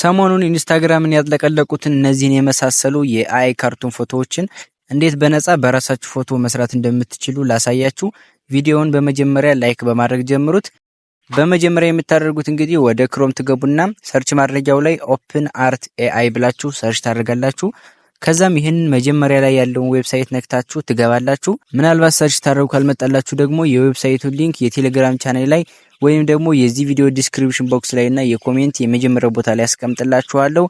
ሰሞኑን ኢንስታግራምን ያጥለቀለቁትን እነዚህን የመሳሰሉ የ AI cartoon ፎቶዎችን እንዴት በነፃ በራሳችሁ ፎቶ መስራት እንደምትችሉ ላሳያችሁ። ቪዲዮውን በመጀመሪያ like በማድረግ ጀምሩት። በመጀመሪያ የምታደርጉት እንግዲህ ወደ Chrome ትገቡና search ማድረጊያው ላይ Open Art AI ብላችሁ search ታደርጋላችሁ። ከዛም ይህንን መጀመሪያ ላይ ያለውን website ነክታችሁ ትገባላችሁ። ምናልባት search ታደርጉ ካልመጣላችሁ ደግሞ የ website ኡን link የቴሌግራም ቻናል ላይ ወይም ደግሞ የዚህ ቪዲዮ description box ላይ እና የ comment የመጀመሪያው ቦታ ላይ አስቀምጥላችኋለሁ።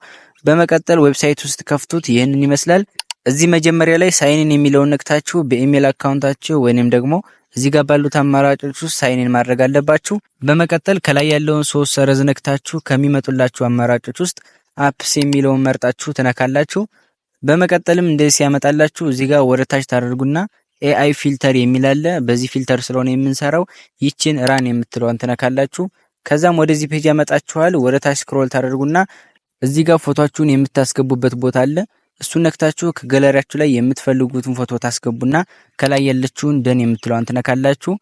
በመቀጠል website ውስጥ ከፍቱት ይህንን ይመስላል። እዚህ መጀመሪያ ላይ sign in የሚለውን ነክታችሁ በ email account ኣችሁ ወይንም ደግሞ እዚህ ጋር ባሉት አማራጮች ውስጥ sign in ማድረግ አለባችሁ። በመቀጠል ከላይ ያለውን ሶስት ሰረዝ ነክታችሁ ከሚመጡላችሁ አማራጮች ውስጥ apps የሚለውን መርጣችሁ ትነካላችሁ። በመቀጠልም እንደዚህ ሲያመጣላችሁ እዚህ ጋር ወደ ታች ታደርጉና AI filter የሚል አለ። በዚህ filter ስለሆነ የምንሰራው ይችን run የምትለዋን ትነካላችሁ። ከዛም ወደዚህ page ያመጣችኋል። ወደ ታች scroll ታደርጉና እዚህ ጋር ፎቶአችሁን የምታስገቡበት ቦታ አለ። እሱን ነክታችሁ ከገለሪያችሁ ላይ የምትፈልጉትን ፎቶ ታስገቡና ከላይ ያለችውን done የምትለዋን ትነካላችሁ።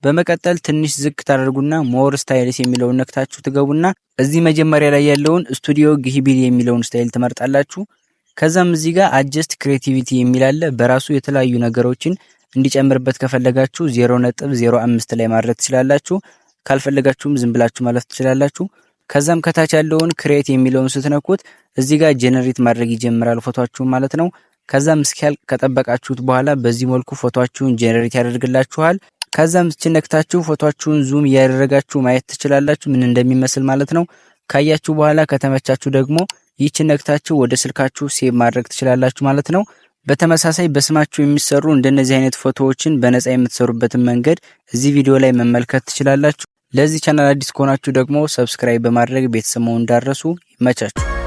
በመቀጠል ትንሽ ዝቅ ታደርጉና more styles የሚለውን ነክታችሁ ትገቡና እዚህ መጀመሪያ ላይ ያለውን Studio Ghibli የሚለውን style ትመርጣላችሁ። ከዛም እዚህ ጋር adjust creativity የሚል አለ። በራሱ የተለያዩ ነገሮችን እንዲጨምርበት ከፈለጋችሁ 0.05 ላይ ማድረግ ትችላላችሁ። ካልፈለጋችሁም ዝም ብላችሁ ማለፍ ትችላላችሁ። ከዛም ከታች ያለውን create የሚለውን ስትነኩት እዚህ ጋር generate ማድረግ ይጀምራል ፎቶአችሁን ማለት ነው። ከዛም እስኪያልቅ ከጠበቃችሁት በኋላ በዚህ መልኩ ፎቶአችሁን generate ያደርግላችኋል። ከዛም ነክታችሁ ፎቶአችሁን zoom እያደረጋችሁ ማየት ትችላላችሁ ምን እንደሚመስል ማለት ነው። ካያችሁ በኋላ ከተመቻችሁ ደግሞ ይህችን ነክታችሁ ወደ ስልካችሁ save ማድረግ ትችላላችሁ ማለት ነው። በተመሳሳይ በስማችሁ የሚሰሩ እንደነዚህ አይነት ፎቶዎችን በነፃ የምትሰሩበትን መንገድ እዚህ ቪዲዮ ላይ መመልከት ትችላላችሁ። ለዚህ ቻናል አዲስ ከሆናችሁ ደግሞ subscribe በማድረግ ቤተሰብ መሆን እንዳትረሱ። ይመቻችሁ።